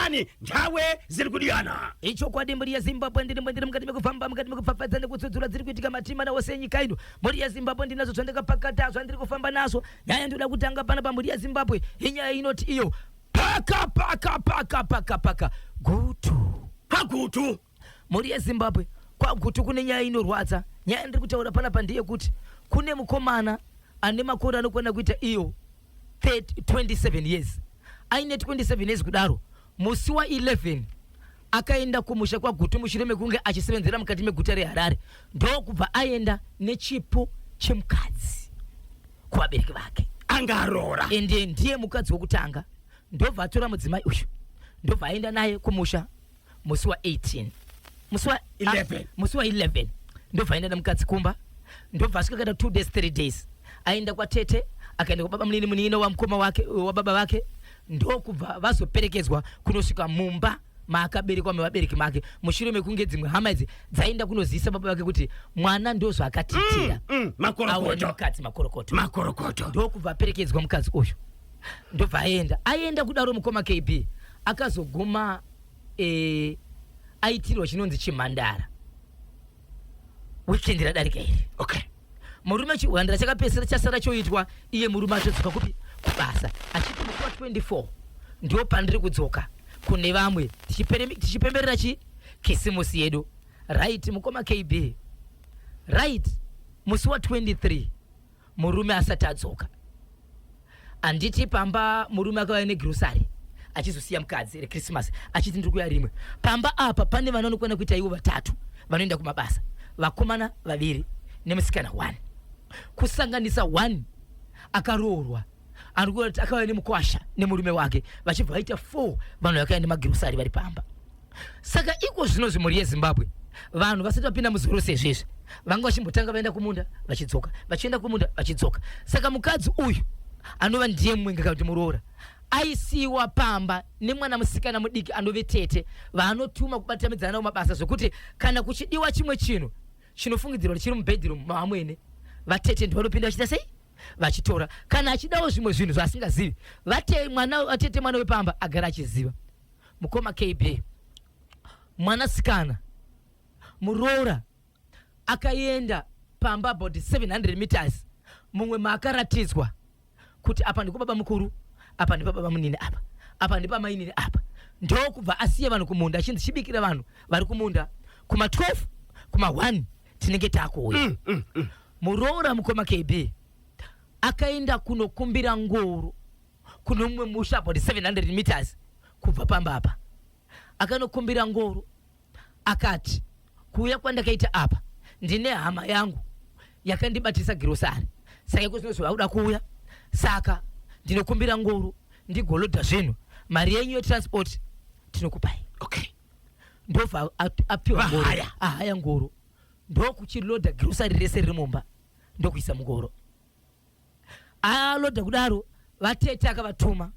Nani nthawe ziri kudiyana. Ichokwadi mhuri yeZimbabwe, ndiri ndiri mukati mekufamba, mukati mekupfapfadza nekutsudzura dziri kuitika matima ose enyika ino. Mhuri yeZimbabwe, ndinazo zvandakapakata, zvandiri kufamba nazvo. Nyaya ndoda kutanga pana pamhuri yeZimbabwe inyaya inoti iyo paka paka paka paka paka Gutu. KwaGutu. Mhuri yeZimbabwe, kwaGutu kune nyaya inorwadza. Nyaya ndiri kutaura panapa ndeyekuti kune mukomana ane makore anokwana kuita iyo 30, 27 years. Aine 27 years kudaro, musi wa 11 akaenda kumusha kwaGutu mushure mekunge achisevenzera mukati meguta reHarare, ndokubva aenda nechipo chemukadzi kuvabereki vake. Anga aroora. Ende ndiye mukadzi wekutanga. Ndobva atora mudzimai uyu, ndobva aenda naye kumusha musi wa 18, musi wa 11. Musi wa 11 ndobva aenda nemukadzi kumba, ndobva asvika kaita 2 days, 3 days, aenda kwatete, akaenda kwababa munini, munini wamukoma wake, wababa vake, ndokubva vazoperekedzwa kunosvika mumba maakaberekwa mevabereki make, mushure mekunge dzimwe hama idzi dzaenda kunozivisa baba vake kuti mwana ndozvaakatiitira. Auya Makorokoto. nemukadzi, makorokoto. Makorokoto. Ndokubva aperekedzwa mukadzi uyu, ndobva aenda. Aenda kudaro, mukoma KB, akazoguma aitirwa chinonzi chimhandara weekend radarika iri. Murume, chimhandara chakapedzisira chasara choitwa iye murume atodzoka kupi? Kubasa, achiti musi wa 24 ndo pandiri kudzoka kune vamwe, tichipemberera chi Kisimusi yedu. Right, mukoma KB, right, musi wa 23 murume asati adzoka, handiti pamba murume akauya negrocery achizosiya mukadzi reChristmas, achiti ndiri kuya rimwe. Pamba apa pane vana vanokwana kuita ivo vatatu vanoenda kumabasa, vakomana vaviri nemusikana 1, kusanganisa 1 akaroorwa ari akauya nemukwasha nemurume wake, vachibva vaita 4 vanhu vakauya nemagrocery vari pamba. Saka iko zvino zvimhuri yeZimbabwe, vanhu vasati vapinda muzoro sezvezvi, vanga vachimbotanga vaenda kumunda, vachidzoka, vachienda kumunda, vachidzoka. Saka mukadzi uyu anova ndiye mwenga kana kuti muroora aisiyiwa pamba nemwana musikana mudiki anove tete vaanotuma kubatamidzana navo mabasa, zvekuti kana kuchidiwa chimwe chinhu chinofungidzirwa kuti chiri mubedroom mavamwene, vatete ndivanopinda vachiita sei? Vachitora. Kana achidawo zvimwe zvinhu zvaasingazivi, vate mwana, vatete, mwana wepamba agara achiziva. Mukoma KB, mwanasikana muroora akaenda pamba about 700 meters, mumwe maakaratidzwa kuti apa ndiko baba mukuru, apa ndipa baba munini, apa apa ndipa mainini apa, ndokubva asiya vanhu kumunda, achinzi chibikira vanhu vari kumunda, kuma 12, kuma 1 tinenge takuuya. Muroora, mukoma KB, akaenda kunokumbira ngoro kune mumwe musha about 700 meters kubva pamba apa. Akanokumbira ngoro, akati kuuya kwandakaita apa, ndine hama yangu yakandibatisa grocery, saka iko zvinozova kuda kuuya, saka ndinokumbira ngoro ndigolodha zvinhu, mari yenyu yetransport tinokupai. Ndobva apiwa ngoro. Vahaya. Ahaya ngoro, ndokuchilodha grocery rese riri mumba, ndokuisa mungoro. Alodha kudaro, vatete akavatuma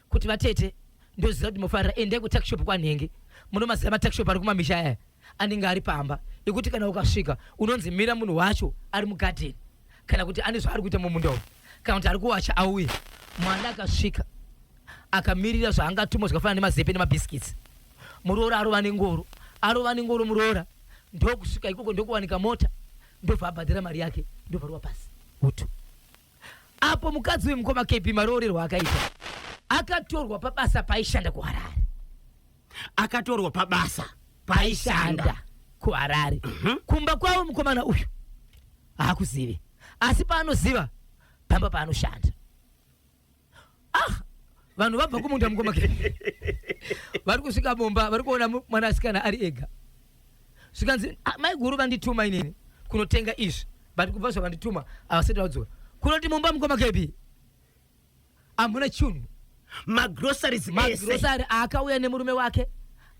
kuti, "Vatete, ndoziva kuti mufarira, endai kutuckshop kwanhenge." Munomaziva matuckshop ari kumamisha aya anenge ari pamba, ekuti kana ukasvika unonzi mira, munhu wacho ari mugadheni, kana kuti ane zvaari kuita mumunda umu, kana kuti ari kuwacha, auye. Mwana akasvika, akamirira zvaangatumwa zvakafanana nemazepe nemabhiskits. Muroora arova nengoro, arova nengoro muroora, ndokusvika ikoko, ndokuwanika mota, ndobva abhadhara mari yake, ndobva rova pasi hutu apo. Mukadzi wemukoma KB, maroorerwo akaita, akatorwa pabasa paishanda kuHarare. Akatorwa pabasa paishanda. Paishanda kuHarare. Kumba kwavo mukomana uyu haakuzivi, asi paanoziva pamba paanoshanda. Ah, vanhu vabva kumunda, mukoma KB, vari kusvika mumba, vari kuona mwanasikana ari ega. Zvikanzi, "Ah, mai guru vandituma inini kunotenga izvi, but kubva zvavandituma havasati vadzoka." Kunoti mumba, mukoma KB, hamuna chinhu. Magroceries ese. Magrocery akauya nemurume wake,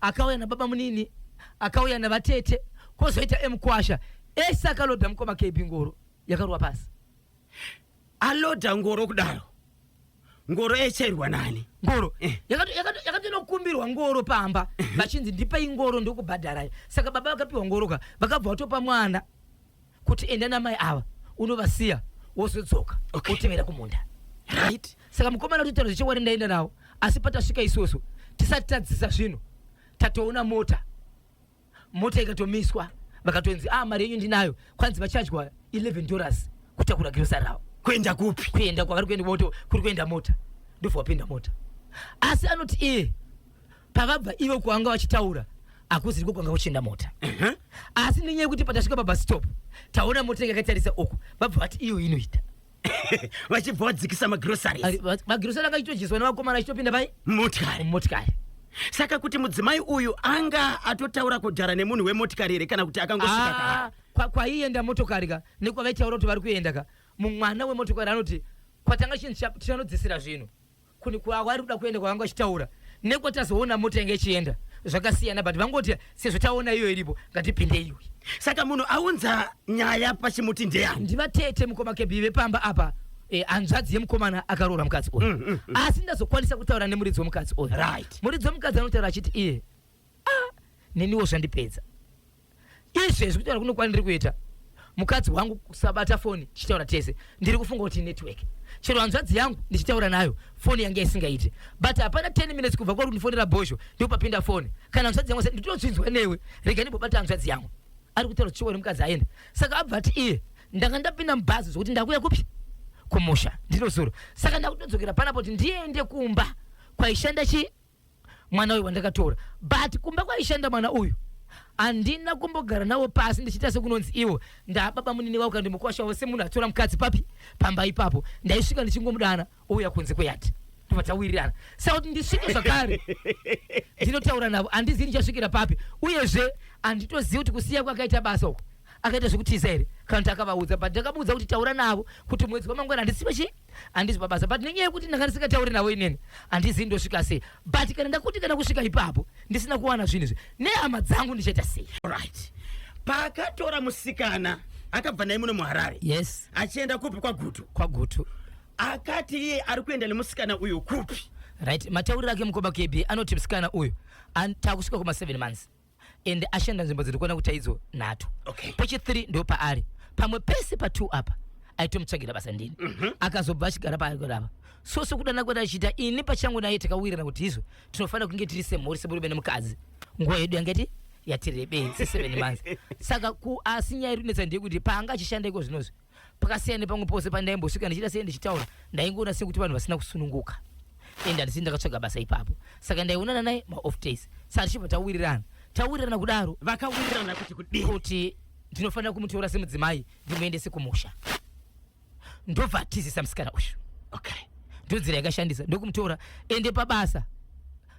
akauya nababa munini, akauya navatete, kwozoita emukwasha, ese akalodha, mukoma KB, ngoro yakarova pasi. Alodha ngoro kudaro, ngoro yachairwa nani? Ngoro yakatonokumbirwa ngoro pamba, vachinzi ndipei ngoro ndokubhadharai. Saka baba vakapiwa ngoro ka, vakabva vatopa mwana kuti enda namai ava, unovasiya, wozodzoka, wotevera kumunda. Saka mukomana kutotaura zvechokwadi, ndaenda nawo, asi patasvika isusu Tisati tadzisa zvinhu, tatoona mota. Mota ikatomiswa, vakatonzi, "Ah, mari yenyu ndinayo." Kwanzi vachajwa $11 kutakura girosari ravo. Kuenda kupi? Kuenda kwavari kuenda moto, kuri kuenda mota, ndobva wapinda mota. Asi anoti iye pavabva ivo kwanga vachitaura hakuzi ndiko kwanga kuchienda mota. Asi nenyaya yekuti patasvika pabus stop taona mota inge yakatarisa uku, vabva vati iyo inoita. Vachibva vadzikisa magroceries. Magirosari akachitodyiswa nevakomana achitopinda pai? Motikari. Mumotikari. Saka kuti mudzimai uyu anga atotaura kudhara nemunhu wemotikari here, kana kuti akangosvika Ah, ka? Kwaienda motokari ka, nekwavaitaura kuti vari kuenda ka, mumwana wemotokari anoti kwatanga chinhu tichanodzisira zvinhu kuni kwavari kuda kuenda kwavanga vachitaura nekwatazoona mota yange ichienda zvakasiyana, but vangoti sezvo taona iyo iripo, ngatipinde iyoyi. Saka munhu aunza nyaya pachimuti ndeyani? Ndivatete, mukoma KB, vepamba apa, hanzvadzi yemukomana akaroora mukadzi uyu. Asi ndazokwanisa kutaura nemuridzi wemukadzi uyu. Muridzi wemukadzi anotaura achiti iye, "Ah, neniwo zvandipedza izvezvi. Kutaura kuno kwandiri kuita, mukadzi wangu kusabata foni tichitaura tese, ndiri kufunga kuti network. Chero hanzvadzi yangu ndichitaura nayo, foni yange isingaiti, but hapana 10 minutes kubva kwari kundifonera bhozho, ndipo papinda foni. Kana hanzvadzi yangu ndinotozvinzwa newe, rega ndimbobata hanzvadzi yangu." Ari kutaura chiwa nemukadzi aenda. Saka abva ati iye, "Ndanga ndapinda mubhazi zvokuti ndakuya kupi? Kumusha ndinozuro. Saka ndakutodzokera panapo kuti ndiende kumba kwaishanda chi mwana uyu wandakatora. But kumba kwaishanda mwana uyu handina kumbogara navo pasi ndichiita sekunonzi ivo ndababa munini vavo kana ndimukwasha wavo, semunhu atora mukadzi papi pamba ipapo. Ndaisvika ndichingomudana ouya kunze kweyadhi, tobva tawirirana. Saka kuti ndisvike zvakare ndinotaura navo, handizivi ndichasvikira papi. Uyezve handitozivi kuti kusiya kwakaita basa uku akaita zvekutiza here kana kuti akavaudza. But ndakamuudza kuti taura navo kuti mwedzi wamangwana handisipa chi handisi pabasa. But nenyaya yekuti ndanga ndisingatauri navo inini, handizivi ndosvika sei. But kana ndakuti kana kusvika ipapo ndisina kuwana zvinhu izvi nehama dzangu, ndichaita sei?" Right, paakatora musikana akabva naye muno muHarare achienda kupi? KwaGutu? KwaGutu. Akati iye ari kuenda nemusikana uyu kupi? Right, matauriro ake, mukoma KB, anoti musikana uyu takusvika kuma 7 months and ashanda nzvimbo dziri kuona kuti aidzo nhatu. Pechi3 ndo paari, pamwe pese pa2 apa aitomutsvagira basa ndini. Akazobva achigara paari kurava. So sokudana kwati achiita ini pachangu naye takawirirana kuti izvo tinofanira kunge tiri semhuri, semurume nemukadzi. Nguva yedu yangati yati rebei se7 months. Saka asi nyaya iri kunetsa ndeyekuti paanga achishanda iko zvinozvi pakasiyana nepamwe pose pandaimbosvika ndichiita sei ndichitaura, ndaingoona sekuti vanhu vasina kusununguka, ende handisi ndakatsvaga basa ipapo. Saka ndaionana naye maoff days. Saka tichibva tawirirana, tawirirana kudaro. Vakawirirana kuti kudii? Kuti ndinofanira kumutora semudzimai, ndimuendese kumusha, ndobva atizisa musikana uyu. Ndodzira yakashandisa ndokumutora ende pabasa.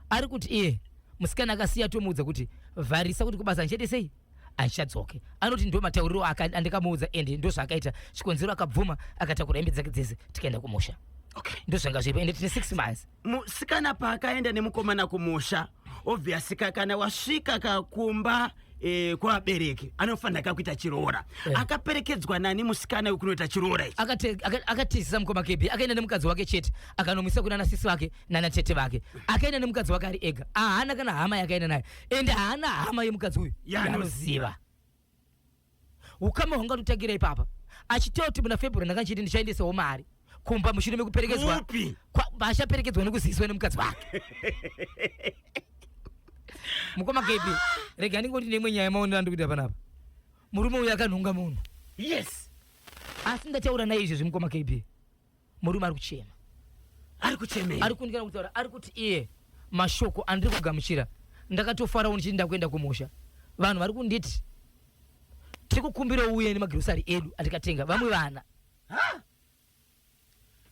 Ari kuti iye musikana akasiya tomuudza kuti vharisa kuti kubasa ndichaite sei, handichadzoke. Anoti ndo matauriro andikamuudza ende ndo zvaakaita. Chikonzero akabvuma, akatakura hembe dzake dzese, tikaenda kumusha. Ndo zvanga zviripo, ende tine 6 months. Musikana paakaenda nemukomana kumusha, obviously kana wasvika kakumba kuvabereki anofanira kakuita chiroora. Akaperekedzwa nani musikana wekunoita chiroora ichi? Akatizisa, mukoma KB. Akaenda nemukadzi wake chete, akanomisa kuna nasisi vake nanatete vake. Akaenda nemukadzi wake ari ega, haana kana hama yakaenda naye, ende haana hama yemukadzi uyu Yaanoziva. Yaanoziva. Ukama hwangatotangira ipapa, achitoti muna February ndanga ndichiti ndichaendesawo mari kumba mushure mekuperekedzwa. Kupi? Achaperekedzwa nekuziviswa nemukadzi wake. Mukoma KB, rega ndingoti neimwe nyaya maonera ndikuita panapa, murume uyu akanhonga munhu. Asi ndataura naye izvezvi, mukoma KB, murume ari kuchema. Ari kuchemei? Ari kundikana kutaura. Ari kuti iye, "Mashoko andiri kugamuchira, ndakatofarawo ndichiti ndakuenda kumusha, vanhu vari kunditi tiri kukumbira uye nemagirosari edu atikatenga vamwe vana."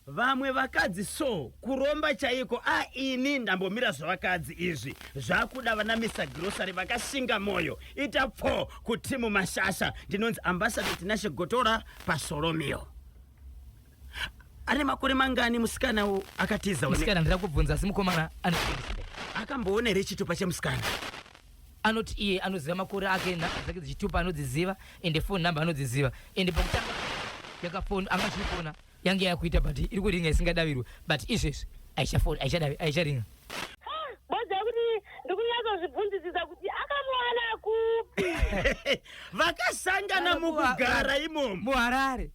Vamwe vakadzi so, kuromba chaiko. A, ini ndambomira zvavakadzi izvi, zvakuda vana Mr Grocery vakashinga mwoyo. Ita pfo kutimu mashasha. Ndinonzi Ambassador Tinashe Gotora paSolomio. Ane makore mangani musikana akatiza? Musikana ndira kubvunza, asi mukomana ane Akamboona here chitupa chemusikana? Anoti iye anoziva makore ake, nhamba dzake dzechitupa anodziziva, ende phone number anodziziva. Ende pakutanga yakafona, anga achifona yange yakuita, but iri kuringa isingadavirwe, but izvezvi aichafona, aicharinga. Boza kuti ndikunyatsozvibvunzisisa kuti akamuwana kupi. Vakasangana mukugara imomo? MuHarare.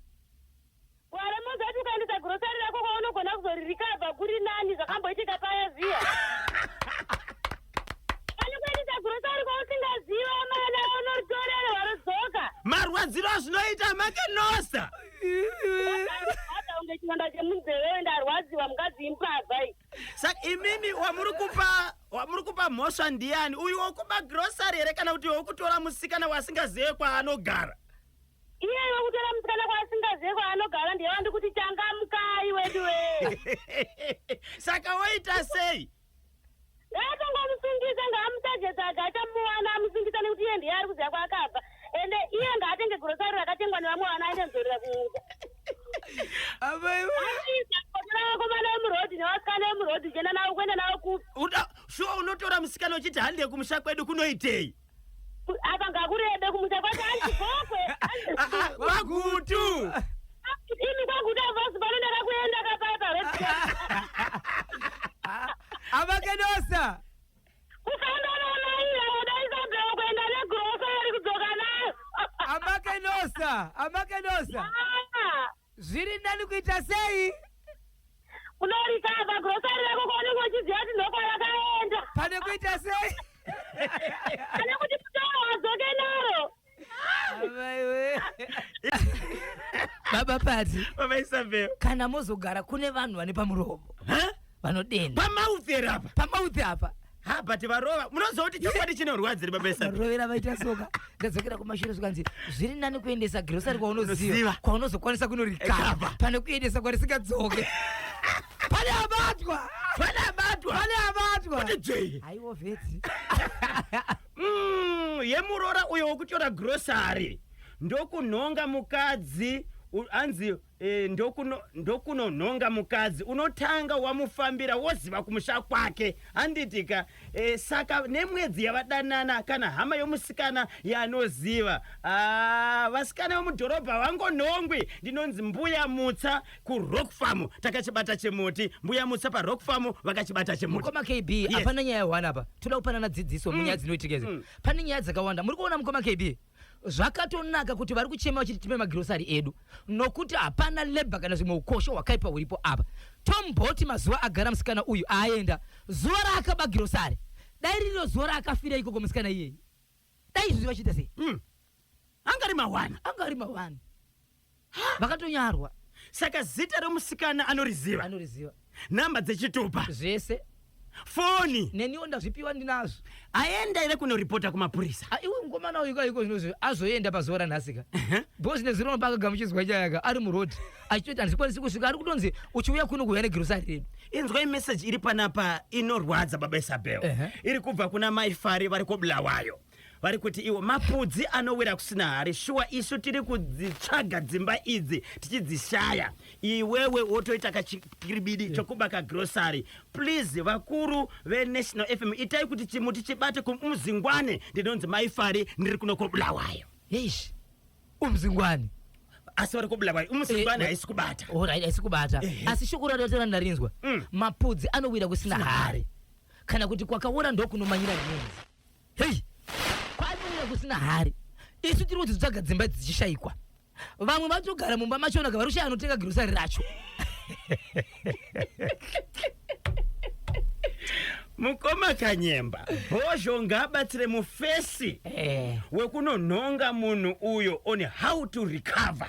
Ware mozati ukaendesa grocery rako kwaunogona kuzoririkavha kuri nani, zvakamboitika paya ziya. Aiwa, mukadzi imbavha iyi. Saka imimi wamuri kupa mhosva ndiani? Uyu wokuba grocery here kana kuti wokutora musikana wasingazive kwaanogara? Iye wekutora musikana kwaasingazive kwaanogara ndiye wandi kuti changamukai wedu we. Saka woita sei? Ngaatongomusungisa, ngaamutsvaje-tsvaje, achamuwana, amusungisa, nekuti iye ndiye ari kuziva kwaakabva. Ende iye ngaatenge grocery rakatengwa nevamwe vana, aende nzorera kumusha. Amaiwe. Tora vakomana vemurodhi nevasikana vemurodhi, uchienda navo, kuenda navo kupi? Shuwa unotora musikana uchiti hande kumusha kwedu, kunoitei? Apa ngakurebe kumusha kwacho, hanzi Gokwe. Ah, ah, kwaGutu. Imi, kwaGutu avasi pano, ndakakuenda kapai parodhi. Amakenosa. Kufamba namaira mudaisabveo kuenda negrocery, kudzoka nayo. Amakenosa, amakenosa. Ah. Zviri nani kuita sei? Unorikava grocery rako kwaunenge uchiziva kuti ndokwarakaenda. Pane kuita sei? Pane kuti mutoro wadzoke naro. Amaiwe, baba Pati. Baba Isabel. Kana mozogara kune vanhu vane pamuromo vanodenda. Pamouth here apa? Pamouth apa. Ha, but varova, munoziva kuti chokwadi chinorwadziri, baba Isabel. Varovera vaita soka, ndadzokera kumashure, zvikanzi zviri nani kuendesa grocery kwaunoziva Unoziva. kwaunozokwanisa kunorikava Kava. pane kuendesa kwarisingadzoke. Pane abatwa. Pane abatwa. Pane abatwa. Kuti dzvei. Haiwo vheti. Yemurora uyo wokutora grocery ndokunhonga mukadzi, anzi ndokunonhonga mukadzi, unotanga wamufambira, woziva kumusha kwake, handitika? Saka nemwedzi yavadanana kana hama yomusikana yanoziva. Ah, vasikana vemudhorobha vangonhongwi. Ndinonzi Mbuya Mutsa kuRock Farm, takachibata chemuti. Mbuya Mutsa paRock Farm vakachibata chemuti. Mukoma KB, hapana nyaya yahwana apa, toda kupanana dzidziso munyaya dzinoitika idzi. Pane nyaya dzakawanda muri kuona, mukoma KB. Zvakatonaka kuti vari kuchema vachiti tipe magirosari edu, nokuti hapana labour kana zvimwe ukosho hwakaipa huripo apa. Tomboti mazuva agara musikana uyu aenda, zuva raakaba girosari dai riro zuva raakafira ikoko musikana iyeyi, dai izvozvi vachiita sei? Angari mawana. Anga ari mawani, vakatonyarwa. Saka zita remusikana anoriziva? Anoriziva. Nhamba dzechitupa? Zvese. Foni? Neniwo ndazvipiwa, ndinazvo. Aenda here kunoripota kumapurisa? Ah, iwe, mukomana uyu kaiko zvinozvi azoenda pazuva ranhasika, because nezuro paakagamuchidzwa chayaka ari murodhi achitoti handikwanisi kusvika, ari kutonzi uchiuya kuno kuuya negirosari redu. Inzwai meseji iri panapa, inorwadza, baba Isabel. Iri kubva kuna Maifari vari kuBulawayo. Vari kuti iwo mapudzi anowira kusina hari. Shuwa isu tiri kudzitsvaga dzimba idzi tichidzishaya, iwewe wotoita kachikiribidi chokuba kagrocery. Please, vakuru veNational FM, itai kuti chimuti chibate kuMzingwane. Ndinonzi Maifari, ndiri kuno kuBulawayo. Eish, uMzingwani. Asi vari kuBulawayo, uMzingwane haisi kubata. Alright, haisi kubata. Asi shoko rataura ndarinzwa. Mapudzi anowira kusina hari, kana kuti kwakaora ndokunomanyira rinonzi hei, kwanowira kusina hari. Isu tiri kuti tsvaga dzimba dzichishayikwa, vamwe vatogara mumba machona, vari kushaya anotenga girosari racho. Mukoma Kanyemba, Bhozho ngaabatsire mufesi wekunonhonga munhu uyo on how to recover.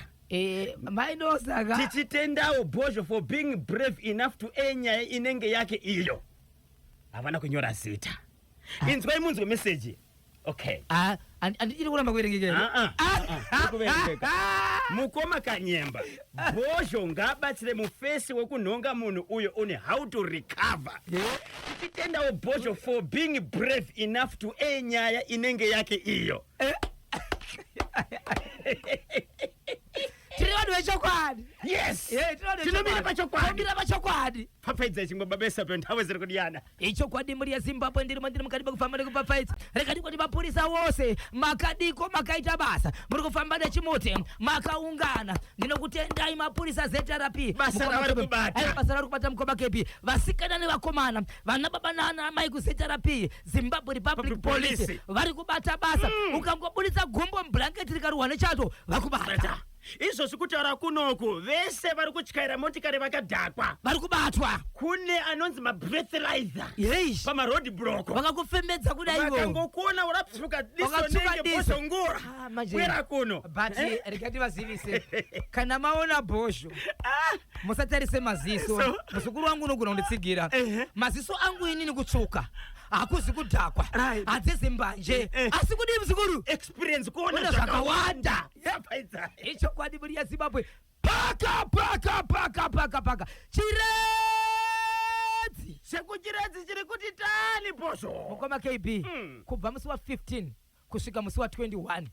Mainosaka. Tichitendawo Bhozho for being brave enough to air nyaya inenge yake iyo. Havana kunyora zita. Inzwai munzwe meseji, okay? Handiri kuramba kuverengeka. Ah, ah, ah, ah, kuverengeka. Mukoma Kanyemba, Bhozho ngaabatsire mufesi wekunhonga munhu uyo on how to recover. Tichitendawo Bhozho for being brave enough to air nyaya inenge yake iyo. Tiri vanhu vechokwadi. Yes. Eh, tiri vanhu Tinomira vechokwadi. pachokwadi. Tinomira pachokwadi. Papfaidza chingwa, babesa pe, nthawe ziri kudiyana. Ichokwadi, mhuri yeZimbabwe, ndirimo, ndiri mukati mekufamba nekupfapfaidza. Rekadiko kuti mapurisa wose makadiko, makaita basa, muri kufamba nechimuti makaungana, ndinokutendai mapurisa ZRP. Basa Mukoma ravari KB. kubata. Aiwa, basa ravari kubata, mukoma KB. Vasikana nevakomana, vana baba naana amai kuZRP, Zimbabwe Republic Public Police. Police, vari kubata basa. Ukangobudisa gumbo mublanketi rikarohwa nechato, vakubata. Bata. Izvozvi kutaura kunoku, vese vari kutyaira motikari vakadhakwa vari kubatwa. Kune anonzi mabreathalyzer Yei. pamaroad block. Vakakufembedza kudaivo. Vakangokuona urapsuka diso Wakatsuka nenge diso. bozongora. Ah, manje. Kwira kuno. But rega tivazivise, kana maona Bhozho, musatarise maziso. So- Muzukuru wangu unogona kunditsigira. Ehe. Maziso angu inini kutsvuka hakuzi kudhakwa, Right. hadzizi mbanje, Eh. asi kudii, muzukuru? Experience, kuona Kuona zvakawanda. Yapfaidza. Ichokwadi, mhuri yaZimbabwe, paka paka paka paka paka Chiredzi. SekuChiredzi chiri kuti tani, Bhozho? Mukoma KB, kubva musi wa15 kusvika musi wa21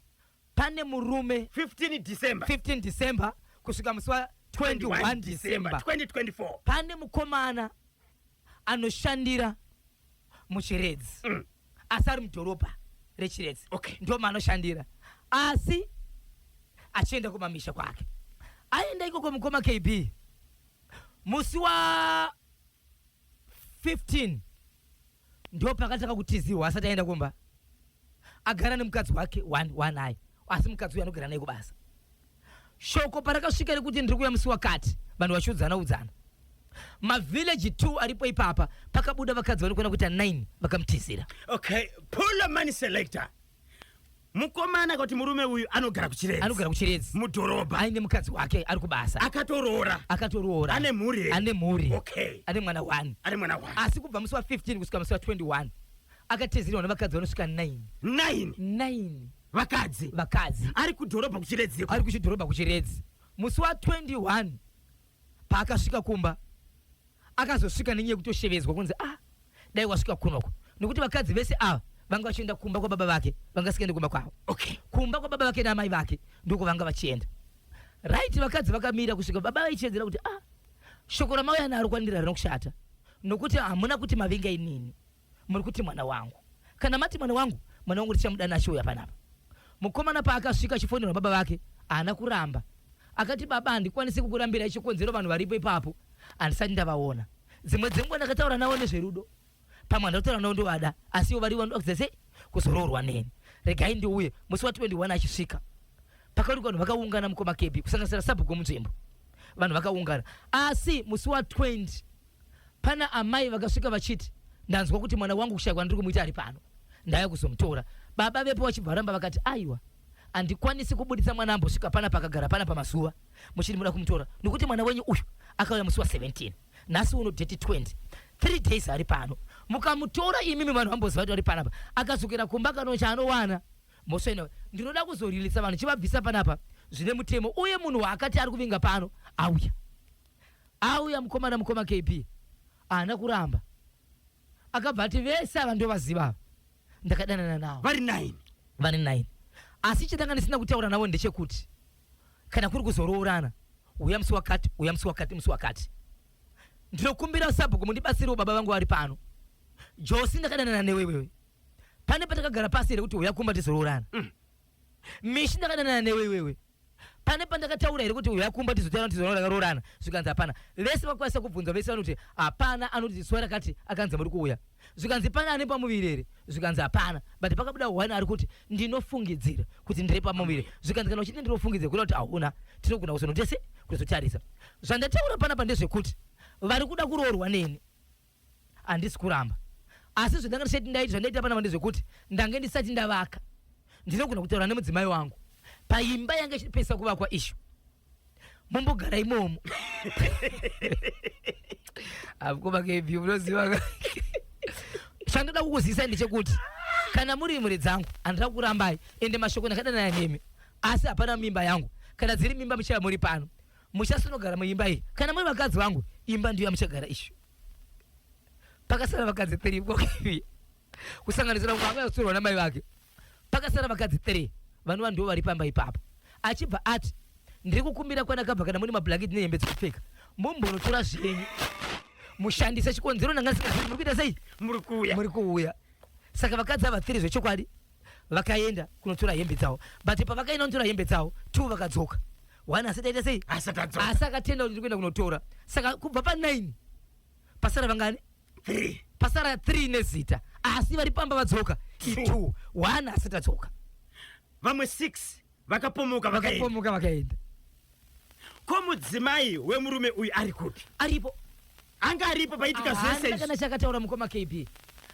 pane murume. 15 December. 15 December kusvika musi wa21 December 2024. Pane mukomana anoshandira muChiredzi, asi ari mudhorobha reChiredzi. Ndo maanoshandira, asi achienda kumamisha kwake. Aenda ikoko, mukoma KB, musi wa 15 ndo pakatanga kutizirwa asati aenda kumba. Agara nemukadzi wake one one ayi, asi mukadzi uyu anogara naye kubasa. Shoko parakasvika rekuti ndiri kuuya musi wakati, vanhu vachiudzana udzana, mavhillages 2 aripo ipapa, pakabuda vakadzi vanokwana kuita 9 vakamutizira. Okay, pull money selector. Mukomana kuti murume uyu anogara kuChiredzi. Anogara kuChiredzi. Mudhorobha. Aine mukadzi wake ari kubasa. Akatoroora. Akatoroora. Ane mhuri here? Ane mhuri. Ane mwana 1. Ane mwana 1. Asi kubva musi wa15 kusvika musi wa21 akatizirwa nevakadzi vanosvika 9. 9. 9. Vakadzi. Vakadzi. Ari kudhorobha kuChiredzi. Ari kuchidhorobha kuChiredzi. Musi wa21 paakasvika kumba, akazosvika nenyaya yekutoshevedzwa kunzi, "Ah, dai wasvika kunoko," nekuti vakadzi vese ava vanga vachienda kumba kwababa vake, vangasikaendi kumba kwavo. Kumba kwababa vake naamai vake ndoko vanga vachienda, right? Vakadzi vakamira kusvika baba vaichedzera kuti, "Ah, shoko ramauya naro kwandiri harina kushata, nokuti hamuna kuti mavinga inini, muri kuti mwana wangu. Kana mati mwana wangu, mwana wangu tichamudana achiuya panapa." Mukomana paakasvika achifonerwa baba vake, haana kuramba. Akati, "Baba, handikwanisi kukurambira, chikonzero vanhu varipo ipapo handisati ndavaona. Dzimwe dzenguva ndakataura navo nezverudo, pamwe handataura navo ndovada, asi ivo vari vandoda sei kuzoroorwa neni. Regai ndiuye." Musi wa21 achisvika, pakati vanhu vakaungana, mukoma KB, kusanganisira sabhuku munzvimbo. Vanhu vakaungana, asi musi wa20 pana amai vakasvika vachiti, "Ndanzwa kuti mwana wangu kushayikwa ndiri kumuita ari pano, ndauya kuzomutora." Baba vepo vachibva varamba, vakati, "Aiwa, handikwanisi kubudisa mwana ambosvika pana pakagara pana pamazuva muchiti muda kumutora, nekuti mwana wenyu uyu akauya musi wa17, nhasi uno date 20, 3 days ari pano. Mukamutora imimi, vanhu vamboziva kuti ari panapa, akadzokera kumba kano chaanowana mhosva ino. Ndinoda kuzoririsa vanhu chivabvisa panapa zvine mutemo." Uye munhu waakati ari kuvinga pano auya. Auya mukomana, mukoma KB, haana kuramba. Akabva ati, "Vese ava ndovaziva ava, ndakadanana navo." Vari 9. Vari 9, asi chandanga ndisina kutaura navo ndechekuti kana kuri kuzoroorana, uya musi wakati, uya musi wakati, musi wakati. Ndinokumbira sabhuku mundibatsirewo, baba vangu vari pano. Josi, ndakadanana newe wewe, pane patakagara pasi here kuti uya kumba tizoroorana? Mishi, ndakadanana newe iwewe, pane pandakataura here kuti uya kumba tizotaura tizoona takaroorana? Zvikanzi hapana. Vese vakwanisa kubvunza, vese vanoti hapana anoti zuva rakati akanzi muri kuuya. Zvikanzi, "Pane ane pamuviri here?" Zvikanzi hapana, but pakabuda one ari kuti, "Ndinofungidzira kuti ndiri pamuviri." Zvikanzi, "Kana uchiti ndinofungidzira, kuda kuti hauna, tinogona kuzonotese kuzotarisa." Zvandataura panapa ndezvekuti vari kuda kuroorwa neni, handisi kuramba, asi zvandanga ndisati ndaita, zvandaita panapa ndezvekuti ndange ndisati ndavaka. Ndinogona kutaura nemudzimai wangu paimba yanga ichipesa kuvakwa ishu, mumbogara imomo. Mukoma KB, munoziva chandoda kukuzivisa ndechekuti kana muri mhuri dzangu, handida kukurambai, ende mashoko ndakadanana nemi, asi hapana mimba yangu. Kana dziri mimba muchava muri pano, muchasinogara muimba iyi. Kana muri vakadzi vangu, imba ndiyo yamuchagara ishu. Pakasara vakadzi 3 kokivi, kusanganisira mumwe anga asurwa namai vake. Pakasara vakadzi 3 vanova ndo vari pamba ipapo. Achibva ati, "Ndiri kukumbira kwanakabva, kana mune mablanketi nehembe dzekupfeka, mumbonotora zvenyu mushandise. Chikonzero ndanga ndisingazivi muri kuita sei." Muri kuuya. Muri kuuya. Saka vakadzi ava 3 zvechokwadi vakaenda kunotora hembe dzavo, but pavakaenda kunotora hembe dzavo, two vakadzoka, one asati aita sei? Asati adzoka. Asi akatenda kuti ndiri kuenda kunotora. Saka kubva pa9 pasara vangani? 3. Pasara 3 nezita, asi vari pamba vadzoka Two. i2, 1 asati adzoka. Vamwe 6 vakapomoka vakaenda. Vakapomoka vakaenda. Ko mudzimai wemurume uyu ari kupi? Aripo. Anga aripo paitika zvese Haana izvi. kana chakataura mukoma KB.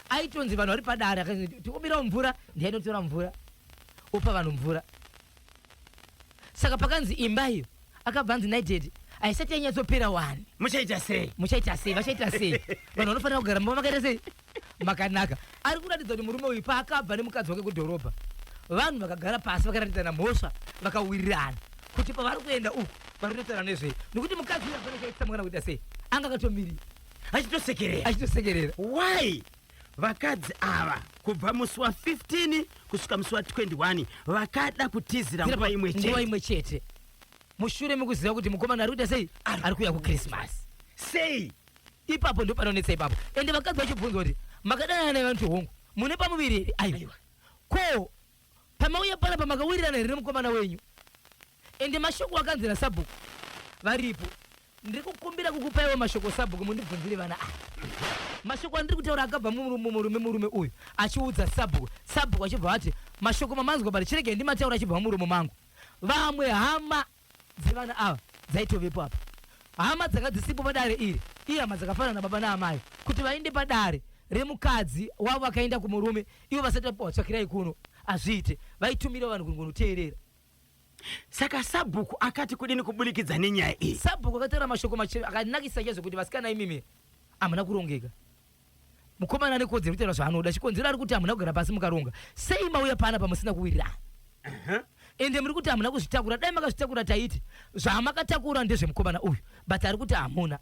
Aitonzi vanhu vari padare akanzi tikumbirawo mvura, ndiye ainotora mvura opa vanhu mvura. Saka pakanzi imba iyo akabva anzi nhai daddy haisati yanyatsopera wani. Muchaita sei? Muchaita sei? Vachaita sei? Vanhu vanofanira kugara mumba makaita sei? Makanaka. Ari kuratidza kuti murume uyu paakabva nemukadzi wake kudhorobha vanhu vakagara pasi vakaratidzana mhosva vakawirirana kuti pavari kuenda uku vari kutotaura nezvei nekuti mukadzi uyu hapana chaitsamwa kana kuita sei anga akatomirira Achitosekerera. Achitosekerera. Why vakadzi ava kubva musi wa 15 kusvika musi wa 21 vakada kutizira nguva imwe nguva chete? Imwe chete mushure mekuziva kuti mukomana ari kuita sei, ari kuuya kuChristmas. Sei? Ipapo ndo panonetsa ipapo. Ende vakadzi vachibvunzwa kuti makadanana nevanhu hongu mune pamuviri here? Aiwa. Ko pamauya panapa makawirirana here nemukomana wenyu? Ende mashoko akanzi nasabhuku varipo, ndiri kukumbira kukupaiwo mashoko sabhuku mundibvunzire vana ava. Mashoko andiri kutaura akabva mumurume murume uyu achiudza sabhuku, sabhuku achibva vati mashoko mamanzwa pari chiregei ndimataura achibva mumuromo mangu. Vamwe hama dzevana ava dzaitovepo apa. Hama dzanga dzisipo padare iri ihama dzakafanana nababa naamai kuti vaende padare remukadzi wavo akaenda kumurume ivo vasati vapiwa tsvakirai kuno hazviite. Vaitumira vanhu kungonoteerera. Saka sabhuku akati kudini kuburikidza nenyaya iyi? Sabhuku akataura mashoko akanakisa chaizvo kuti vasikana imimi hamuna kurongeka. Mukomana ane kodzero kutaura zvaanoda. Chikonzero ari kuti hamuna kugara pasi mukaronga. Sei mauya panapa musina kuwirirana? Ende muri kuti hamuna kuzvitakura. Dai makazvitakura taiti zvamakatakura ndezvemukomana uyu, but ari kuti hamuna.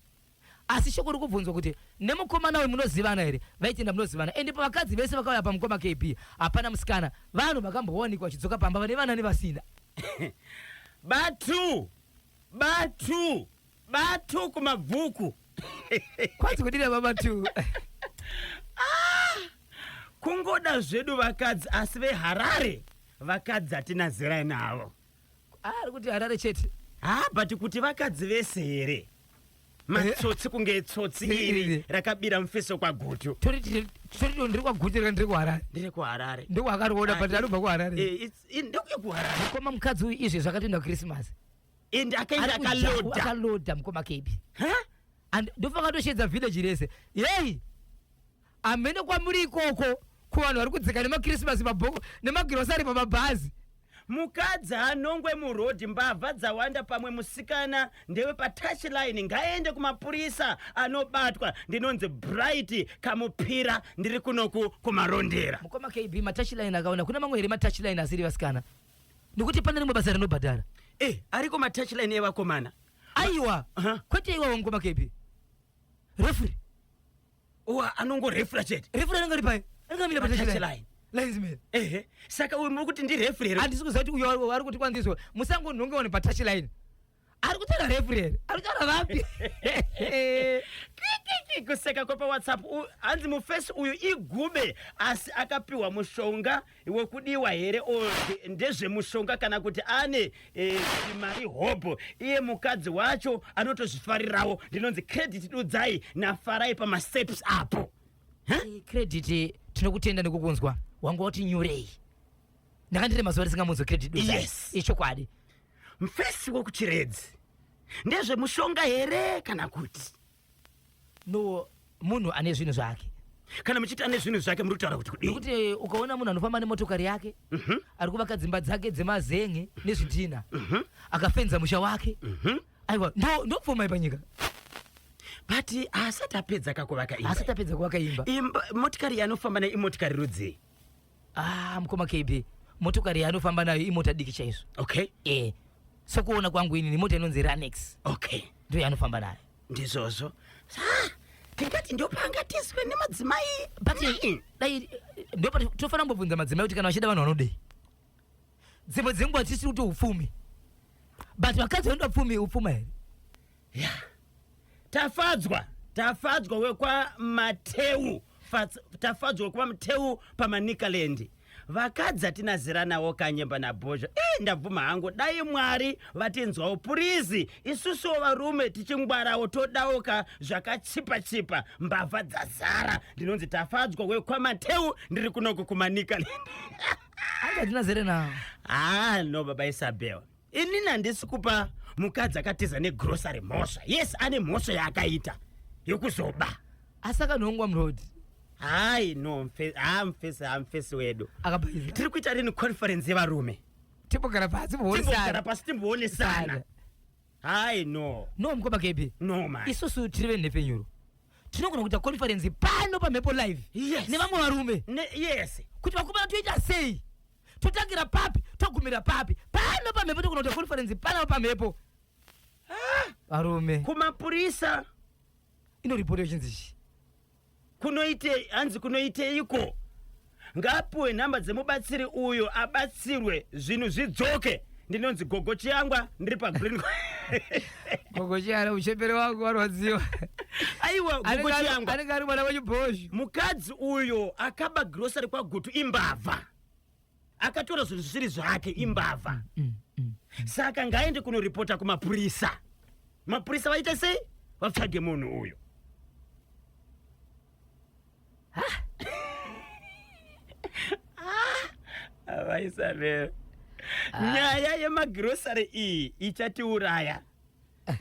Asi shoko riri kubvunzwa kuti nemukomana uyu munozivana here? Vaitenda munozivana. Ende pavakadzi vese vakauya pamukoma KB hapana musikana. Vanhu vakambowanikwa vachidzoka pamba vane vana nevasina. Batu! Batu! Batu kumabvuku. Kwanzi kudira baba tu. Kungoda zvedu vakadzi asi veHarare vakadzi hatina zera navo. Ari kuti Harare chete. Ha, but kuti vakadzi vese here? Matsotsi kunge tsotsi iri rakabira mufeso kwaGutu. Toriti ndiri kwaGutu rega ndiri kuHarare. Ndiri kuHarare. Ndokwaakaroona but anobva kuHarare. Ndikuye kuHarare. Mukoma mukadzi uyu izvezvi akatoenda kuChristmas. Ende akaenda Ari kujaku, akaloda. Akaloda mukoma KB. Ha? And ndofanira katoshedza village rese. Yei! Hamene kwamuri ikoko kuvanhu vari kudzika nemaChristmas mabhoko nemagrosari pamabhazi. Mukadzi haanongwe muroad, mbavha dzawanda, pamwe musikana ndewe patouchline, ngaende kumapurisa anobatwa. Ndinonzi Bright Kamupira, ndiri kunoku kuMarondera. Mukoma KB, matouchline akaona kuna mamwe here matouchline asiri vasikana? Nekuti pane rimwe basa rinobhadhara. Ariko matouchline evakomana. Aiwa, kwete iwawo mukoma KB. Referee. Uwa anongorefura chete. Referee anenge ari pai? Anenge amira Pa patouchline. touchline. Linesman. Ehe. Saka uyu muri kuti ndi referee here? Handisi kuziva kuti uyo ari kuti kwanziswa musangonhongewa nepatouchline. Ari kutaura referee here? Ari kutaura vapi? Kikiki kuseka kwepa WhatsApp hanzi mufesi uyu igube asi akapiwa mushonga wekudiwa here o ndezvemushonga kana kuti ane mari hobho iye mukadzi wacho anotozvifarirawo. Ndinonzi Credit Dudzai naFarai pamasteps apo. Credit tinokutenda nekukunzwa wanga wati nyurei. Ndakandire mazuva risingamunzwe Credit Dudzai. Yes. Ichokwadi. Mufesi wekuChiredzi ndezvemushonga here kana kuti? No, munhu ane zvinhu zvake. Kana muchiti ane zvinhu zvake muri kutaura kuti kudii? Nekuti ukaona munhu anofamba nemotokari yake, ari kuvaka dzimba dzake dzemazenge nezvidhina, akafenza musha wake, aiwa, ndopfuma panyika. But haasati apedza kakuvaka imba. Haasati apedza kuvaka imba. Imba, motikari yaanofamba nayo imotikari rudzii? Mukoma KB, motokari yaanofamba nayo imota diki chaizvo. Sokuona kwangu ini mota inonzi Ranex. Ndiyo yaanofamba nayo. Ndizvozvo. Tingati ndopaangatiswe nemadzimai. But dai ndopa tofanira kumbobvunza madzimai kuti kana vachida vanhu vanodei. Dzimwe dzenguva tisiri kuti upfumi. But vakadzi vanoda upfumi, upfuma here? Yeah. Tafadzwa, Tafadzwa wekwa Mateu. Tafadzwa wekwa Mateu paManicaland. Vakadzi hatina zera nawo Kanyemba naBhozho. Ndabvuma hangu, dai Mwari vatinzwawo purizi. Isusuwo varume tichingwarawo todawo ka zvakachipa chipa, mbavha dzazara. Ndinonzi Tafadzwa wekwa Mateu, ndiri kunoko kuManicaland. Hanzi hatina zera nawo. No baba Isabel. Inini handisi kupa Mukadzi akatiza negrocery mhosva. Yes, ane mhosva yaakaita yokuzoba. Asi akanhongwa muroad. Hayi no, ha mfesi, ha mfesi wedu. Akabaiza. Tiri kuita rini conference yevarume? Timbogara pasi Timbogara timboonesana. pasi timboonesana. Hayi no. No mukoma KB. No man. Isusu tiri venhepfenyuro. Tinogona kuita conference pano pamhepo live. Yes. Nevamwe varume. Yes. Kuti vakomana toita sei? Totangira papi? Togumira papi? Pano pamhepo togona kuita conference pano pamhepo. Varume. Kumapurisa Inoripota yochinzi chii? Kunoite hanzi kunoiteiko? Ngaapuwe nhamba dzemubatsiri uyo abatsirwe zvinhu zvidzoke. Ndinonzi Gogo Chiyangwa ndiri paGreen. Gogo Chiyangwa uchembere wangu warwadziwa. Aiwa Gogo Chiyangwa. Anenge ari mwana wechibhosho. Mukadzi uyo akaba grocery kwaGutu imbavha. Akatora zvinhu zvisiri zvake imbavha. Saka ngaende kunoripota kumapurisa. Mapurisa vaite sei? Vatsvage munhu uyo. Vaisabel. Nyaya yemagrocery iyi ichatiuraya.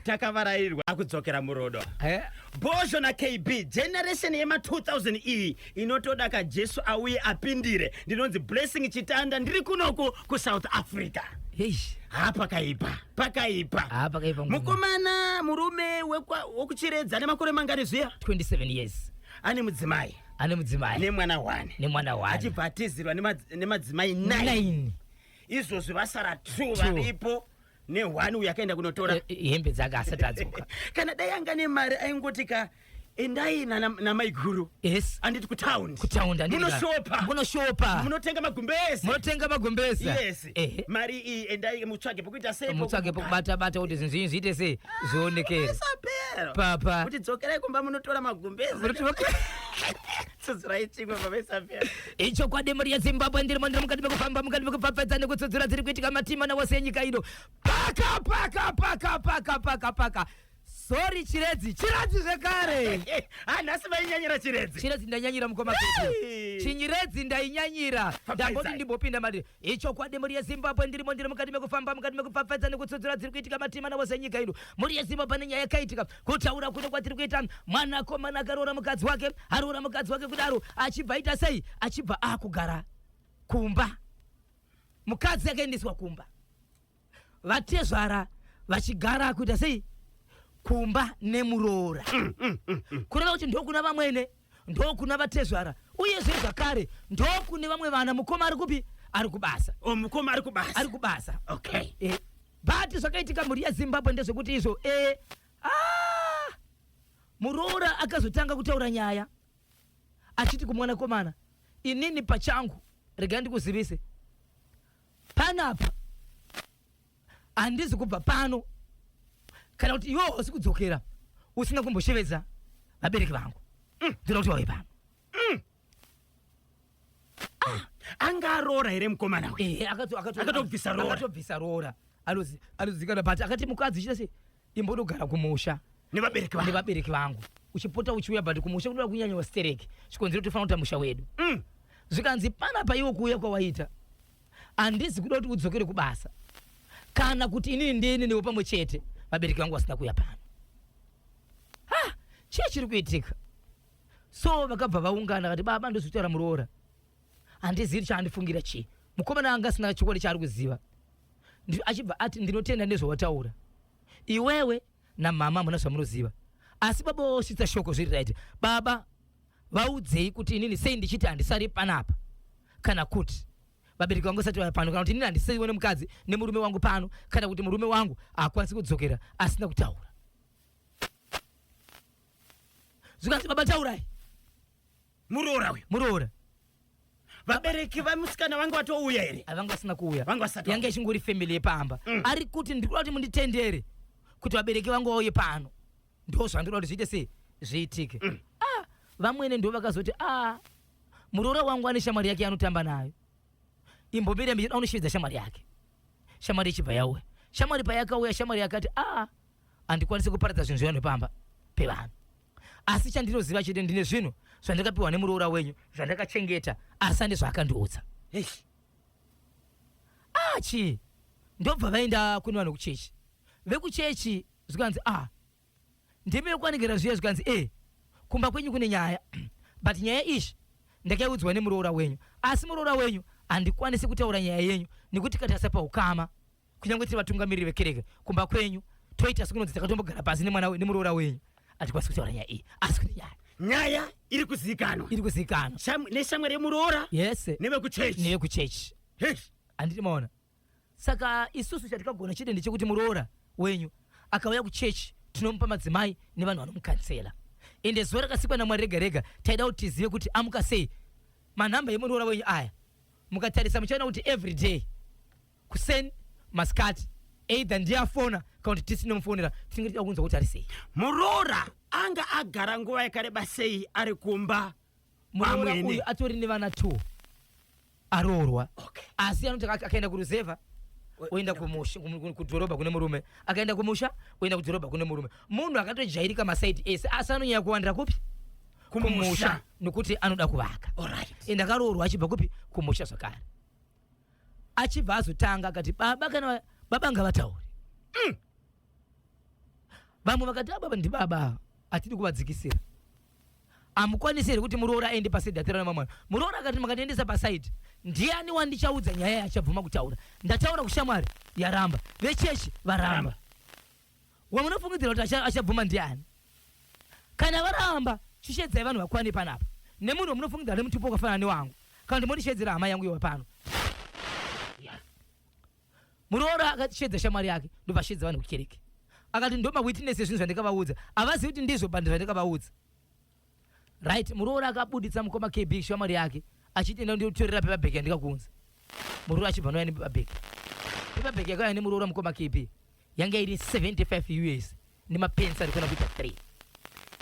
Takavarairwa akudzokera murudo. Eh? Bhozho naKB generation yema 2000 iyi inotoda ka Jesu auye apindire. Ndinonzi Blessing Chitanda ndiri kunoku kuSouth Africa. Eish. Ha pakaipa, pakaipa. Ha pakaipa ngoma. Mukomana murume wekuchiredza ane makore mangani zviya? 27 years. Ane mudzimai. Ane mudzimai. Nemwana 1. Nemwana 1. Achibva atizirwa nemadzimai 9. 9. Izvozvi vasara 2 varipo. Ne1 uyu akaenda kunotora hembe dzake asati adzoka. Kana dai anga nemari aingoti ka endai namaiguru. Yes. Anditi kutaundi. Kutaundi anditi. Munoshopa. Munoshopa. Munotenga magumbezi. Munotenga magumbezi. Yes. Ehe. Mari iyi endai mutsvage pokuita sei? Mutsvage pokubata bata kuti zvinhu zvinyu zviite sei zvionekere. Isabel. Papa. Kuti dzokerai kumba munotora magumbezi. Tsutsurai chimwe baba Isabel. Ichokwadi mhuri yeZimbabwe ndirimo ndiri mukati mekufamba mukati mekupfapfadza nekutsudzura dziri kuitika matima nawose enyika ino. Paka paka paka paka paka paka. Sorry Chiredzi, Chiredzi zvekare. Ah, nhasi vainyanyira Chiredzi. Chiredzi ndanyanyira mukoma Peter. Chiredzi ndainyanyira. Pfapfaidzai. Ndamboti ndimbopinda mari. Ichokwadi mhuri yeZimbabwe ndirimo ndiri mukati mekufamba mukati mekupfapfadza nekutsudzura dziri kuitika matima nawose enyika ino. Mhuri yeZimbabwe nenyaya yakaitika. Kutaura kuno kwatiri kuita mwanakomana akaroora mukadzi wake, aroora mukadzi wake kudaro achibva aita sei? Achibva akugara kumba. Mukadzi akaendeswa kumba. Vatezvara vachigara kuita sei? Kumba nemuroora. Kureva kuti ndokuna vamwene, ndokuna vatezvara, uyezve zvakare ndokune vamwe vana. Mukoma ari kupi? Ari kubasa. Oh, mukoma ari kubasa. Ari kubasa. Okay. But zvakaitika mhuri yeZimbabwe ndezvekuti izvo, muroora akazotanga kutaura nyaya achiti kumwanakomana, inini pachangu regai ndikuzivise panapa handizi kubva pano kana kuti iwe hausi kudzokera usina kumboshevedza vabereki vangu. Ndinoda kuti vauye pano. Anga aroora here mukomana uyu? Ehe, Akatobvisa roora. akatobvisa roora. Anozikanwa but akati mukadzi chita sei? Imbonogara kumusha nevabereki vangu. Nevabereki vangu. Uchipota uchiuya but kumusha kunoda kunyanya wastereki. Chikonzero tofanira kuita musha wedu. Zvikanzi panapa iwe kuuya kwawaita handizi kuda kuti udzokere kubasa kana kuti inini ndini newe pamwe chete vabereki vangu vasina kuuya pano. Ha, chii chiri kuitika? So vakabva vaungana vakati baba ndozvitaura muroora. Handizivi chaandifungira chii. Mukomana anga asina chokwadi chaari kuziva. Achibva ati ndinotenda nezvawataura. Iwewe namama muna zvamunoziva. Asi baba vosvitsa shoko zviri right. Baba vaudzei kuti inini sei ndichiti handisari panapa kana kuti vabereki vangu vasati vauya pano kana kuti inini handisaiwe nemukadzi nemurume wangu pano kana kuti murume wangu haakwanisi kudzokera asina kutaura. Zvikanzi baba taurai. Muroora uyu. Muroora. Vabereki vamusikana vangu vatouya here? Vanga vasina kuuya. Vanga vasati Yanga ichingori family yepamba. Ari kuti ndiri kuda kuti munditendere kuti vabereki vangu vauye pano. Ndo zvandinoda kuti zviite sei? Zviitike. Vamwene ndo vakazoti, muroora wangu ane shamwari yake yaanotamba nayo. Imbomira mbiri anoshedza shamwari yake. Shamwari ichibva yauya. Shamwari payakauya, shamwari yakati, handikwanisi kuparadza zvinhu zvevanhu pamba pevanhu. Asi chandinoziva chete ndine zvinhu zvandakapiwa nemuroora wenyu zvandakachengeta asi ane zvaakandiudza. Eish. Chii? Ndobva vaenda kune vanhu kuchechi. Vekuchechi zvikanzi a ah, ndimi vekwanikira zviya zvikanzi e kumba kwenyu kune nyaya but nyaya izvi ndakaiudzwa nemuroora wenyu asi muroora wenyu handikwanisi kutaura nyaya yenyu nekuti katarisa paukama kunyange tiri vatungamiriri vekereke kumba kwenyu toita sekunonzi takatombogara pasi nemwana nemuroora wenyu hatikwanisi kutaura nyaya iyi asi kune nyaya nyaya iri kuzivikanwa iri kuzivikanwa neshamwari yemuroora yes nevekuchechi nevekuchechi handiti maona saka isusu chatikagona chete ndechekuti muroora wenyu akauya kuchechi tinomupa madzimai nevanhu vanomukansela ende zuva rakasikwa namwari rega rega taida kuti tizive kuti amuka sei manhamba emuroora wenyu aya mukatarisa muchaona kuti every day kuseni masikati either ndiye afona kana kuti tisinomufonera tinenge tichida kunzwa kuti ari sei muroora anga agara nguva yakareba sei ari kumba muroora uyu atori nevana two aroorwa okay. asi anoti akaenda kuruzevha oenda kumusha kudhorobha kune murume akaenda kumusha oenda kudhorobha kune murume munhu akatojairika masaidi ese asi anonyanya kuwandira kupi kumusha nokuti anoda kuvaka ende akaroorwa achibva kupi kumusha zvakare achibva azotanga akati baba kana baba ngavataure mm. Vamwe vakati ababa ah, ndibaba hatidi kuvadzikisira. Hamukwanisi here kuti muroora aende pasaidi atira nemamwe. Muroora akati makandiendesa pasaidi ndiani wandichaudza nyaya yachabvuma kutaura. Ndataura kushamwari yaramba, vechechi varamba. Wamunofungidzira kuti achabvuma ndiani? Kana varamba chishedzai vanhu vakwane panapa nemunhu wamunofungidzira nemutupo wakafanana newangu kana kuti mondishedzera hama yangu iwa pano. Muroora akashedza shamwari yake ndobva ashedza vanhu kukereke. Akati ndo mawitness ezvinhu zvandikavaudza. Havazivi kuti ndizvo but zvandikavaudza. Right, muroora akabuditsa mukoma KB shamwari yake achiti enda nditorera paper bag yandikakuunza. Muroora achibva anouya nepaper bag. Paper bag yakauya nemuroora mukoma KB yanga iri 75 US nemapensi ari kuona kuita 3.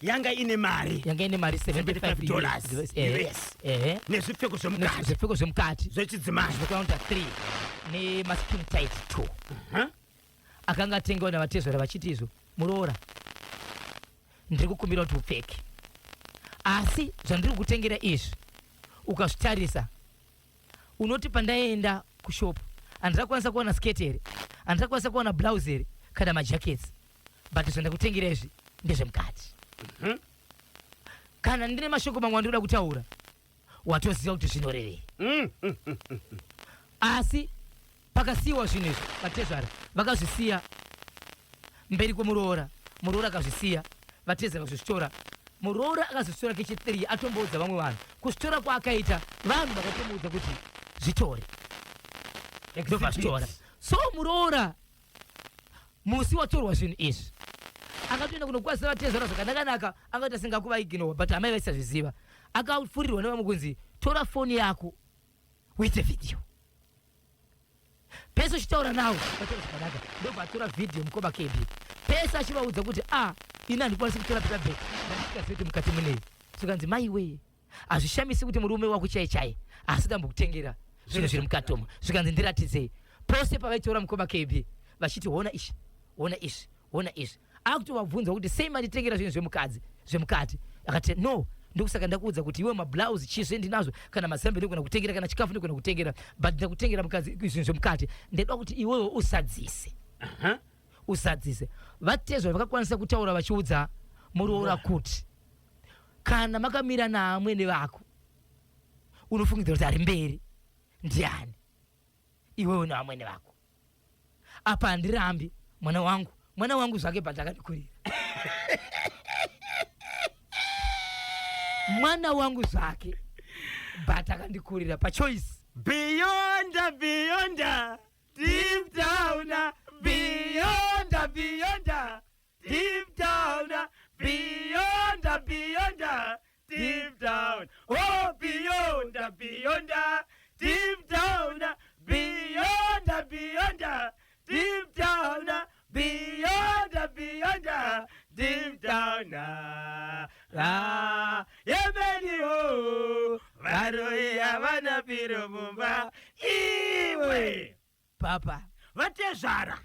Yanga ine mari. Yanga ine mari 75 dollars. US. Eh. Nezvipfeko zvemukati. Zvipfeko zvemukati. Zvechidzimai. Zvinokuita 3 nemaskin tight 2. Huh? Akanga atengewa navatezvara vachiti izvo muroora ndiri kukumbira kuti upfeke asi zvandiri kutengera izvi ukazvitarisa Unoti pandaenda kushop handina kukwanisa kuwana skirt here, handina kukwanisa kuwana blouse here kana majackets but zvandakutengera izvi ndezvemukati. Kana ndine mashoko mamwe andinoda kutaura watoziva kuti zvinorevei. Asi Pakasiiwa zvinhu izvi vatezvara vakazvisiya mberi kwemuroora, muroora akazvisiya vatezvara vakazvitora. Muroora akazvitora kechi3 atomboudza vamwe vanhu kuzvitora kwaakaita, vanhu vakatomuudza kuti zvitore ndobva zvitora. So muroora musi watorwa zvinhu izvi akatoenda kunokwazisa vatezvara zvakanakanaka, akaita senge akuvaiginowa but amai vaisazviziva. Akafurirwa nevamwe kunzi tora foni yako uite video pese uchitaura nawo vataura zvakanaka ndobva atora vhidhiyo mukoma kb pese achivaudza kuti a ah, ini handikwanisi kutora paper bag ndandisikazivi kuti mukati munei zvikanzi maiwee hazvishamisi kuti murume wako chai chai asi dambokutengera zvinhu zviri mukati umo zvikanzi ndiratidzei pose pavaitora mukoma kb vachiti hona izvi hona izvi hona izvi akutovabvunza kuti sei manditengera zvinhu zvemukadzi zvemukati akati no ndokusaka ndakuudza kuti iwe mablouse chii ndinazvo kana mazambe ndogona kutengera kana chikafu ndogona kutengera but ndakutengera mukadzi zvinhu zvemukati ndeda kuti iwewe usadzise uh -huh. usadzise vatezva vakakwanisa kutaura vachiudza muroora kuti kana makamira naamwene vako unofungidzira kuti ari mberi ndiani iwewe neamwene vako apa handirambi mwana wangu mwana wangu zvake but akandikurira mwana wangu zvake but akandikurira pachoice beyond beyond deep down beyond beyond deep down beyond beyond deep down oh beyond beyond deep down beyond beyond deep down beyond beyond deep down ah, yemeni o varoyi havana piro mumba iwe papa vatezvara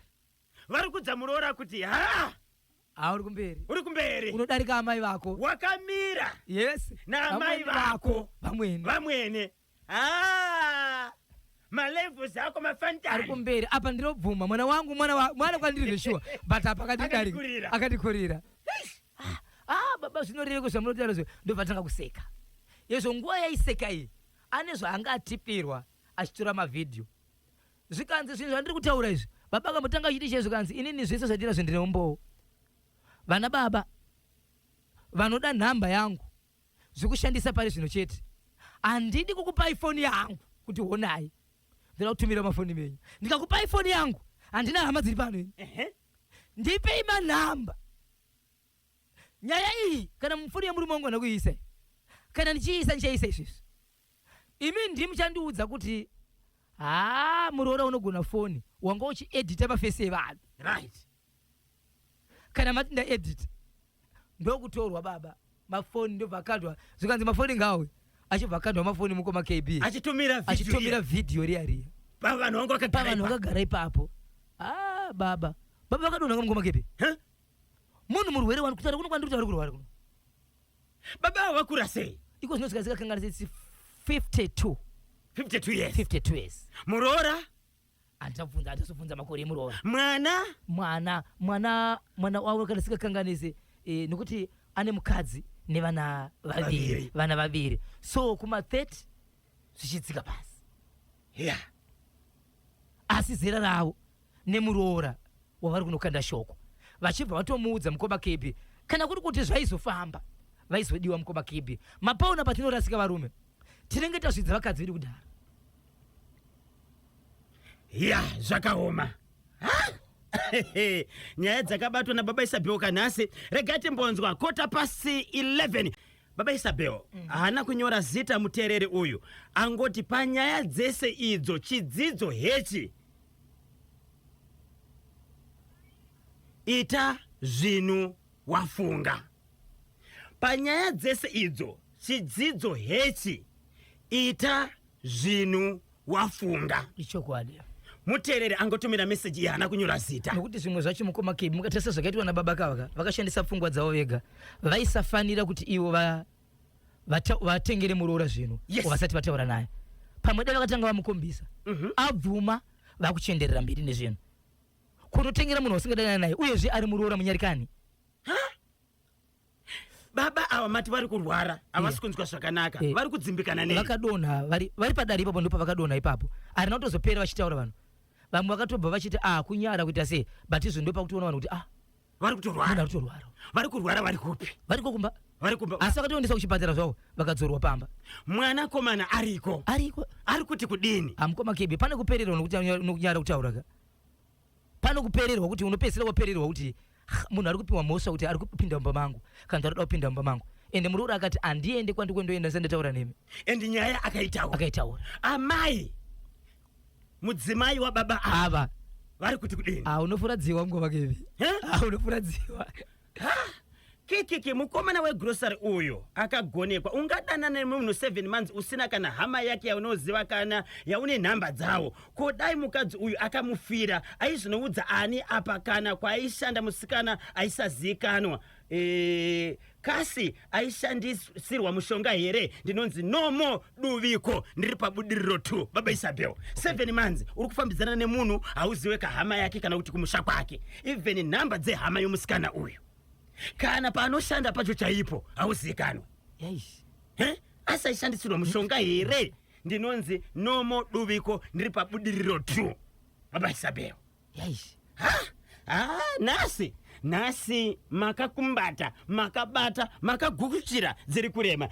vari kudza muroora kuti ha ha uri kumberi uri kumberi unodarika amai vako wakamira yes naamai vako vamwene vamwene ha Malevels ako Ari mafantani. Kumberi apa ndinobvuma, mwana wangu, mwana kwandiri zveshuwa, but apa akandidarika. Akandikurira. Akandikurira. Ah, ah, baba, zvinoreveko zvamunotaura zvo? Ndobva tanga kuseka. Yezvo nguva yaiseka iyi ane zvaanga atipirwa achitora mavhidhiyo. Zvikanzi, zvinhu zvandiri kutaura izvi, baba akambotanga achiti chei, zvikanzi, inini zvese zvandinazvo ndine umbowo. Vana baba vanoda nhamba yangu zvekushandisa pari zvino chete, handidi kukupai foni yangu kuti honai, ndoda kutumira mafoni menyu. Ndikakupai foni yangu, handina hama dziri pano ini. Ndipei manhamba. Nyaya iyi kana mufoni yemurume wangu ana kuiisa, kana ndichiisa, ndichaisa izvezvi. Imi ndimi muchandiudza kuti haa, muroora unogona foni, wanga uchiedhita mafesi evanhu. Kana mati ndaedhita, ndokutorwa baba mafoni, ndobva akandwa. Zvikanzi mafoni ngawe, achibva akandwa mafoni, mukoma KB. Achitumira video. Achitumira vhidhiyo riya riya. Pavanhu vangu vakagara pavanhu ipapo. Vakagara ipapo. Ah, baba, baba vakadonha, mukoma KB. Huh? Munhu murwere wani, kutaura kuno kwandiri kuti vari kurwara kuno. Baba ava vakura sei? Iko zvino zikakanganisa 52. 52 years. 52 years. Muroora? Handisabvunza, handisabvunza makore emuroora. Mwana? Mwana wavo, kana sikakanganise, nekuti ane mukadzi nevana vaviri. Vaviri. Vana vaviri, so kuma 30 zvichidzika pasi. Asi zera ravo nemuroora wavari kunokanda shoko, vachibva vatomuudza, mukoma KB, kana kuri kuti zvaizofamba, vaizodiwa, mukoma KB. Mapaona patinorasika varume, tinenge tazvidza vakadzi vedu kudhara. Ya, zvakaoma. Ha! Nyaya dzakabatwa nababa Isabel kanhasi, regai timbonzwa 11:15. Baba Isabel, haana kunyora zita muteereri uyu, angoti panyaya dzese idzo chidzidzo hechi: ita zvinhu wafunga. Panyaya dzese idzo chidzidzo hechi: ita zvinhu wafunga. Ichokwadi. Muteereri angotumira meseji iyi, haana kunyora zita. Nokuti zvimwe zvacho, mukoma KB, mukatarisa zvakaitwa nababa kavaka, vakashandisa pfungwa dzavo vega. Vaisafanira kuti ivo vatengere muroora zvinhu vasati vataura naye. Pamwe dai vakatanga vamukombisa, abvuma, vakuchienderera mberi nezvinhu. Kunotengera munhu wasingadanani naye, uyezve ari muroora munyarikani? Baba ava mati vari kurwara, havasi kunzwa zvakanaka. Vari kudzimbikana nei? Vakadonha vari padare ipapo, ndipo pavakadonha ipapo. Harina kutozopera vachitaura. Vanhu vamwe vakatobva vachiti, ah, kunyara kuita sei, but izvo ndo pakutoona vanhu kuti, ah, Vari munhu kutorwara. Ari kutorwara. Vari kurwara vari kupi? Variko kumba. Vari kumba. Asi vakatoendeswa kuchipatara zvavo, vakadzorwa pamba. Mwanakomana ariko? Ariko. Ari kuti kudini? Amukoma KB, pane kupererwa nokunyara kutaura ka. Pane kupererwa kuti unopedzisira wapererwa kuti, "Ah, munhu ari kupiwa mhosva kuti ari kupinda mumba mangu, kana kuti ari kuda kupinda mumba mangu." Ende muroora akati, "Handiende kwandikwendoenda ndisati ndataura nemi." And nyaya akaitaura. Akaitaura. Amai, mudzimai wababa ava, ava vari kuti kudini? Ah, unofuradziwa, mukoma KB. Eh? Ah, unofuradziwa. Kikiki, mukomana wegrocery uyu akagonekwa. Ungadanana nemunhu 7 months usina kana hama yake yaunoziva, kana yaune nhamba dzawo? Ko dai mukadzi uyu akamufira, aizvinoudza ani apa? Kana kwaaishanda musikana aisazivikanwa. Kasi aishandisirwa mushonga here? Ndinonzi Nomo Duviko, ndiri paBudiriro 2. Baba Isabel, 7 months uri kufambidzana nemunhu, hauziwe kahama yake kana kuti kumusha kwake, even nhamba dzehama yomusikana uyu, kana paanoshanda pacho chaipo hauzivikanwe. Yaish. He? Asi aishandisirwa mushonga here? Ndinonzi Nomo Duviko, ndiri paBudiriro 2. Baba Isabel. Yaish. Ha, ha, nhasi makakumbata, makabata, makagukuchira dziri kurema.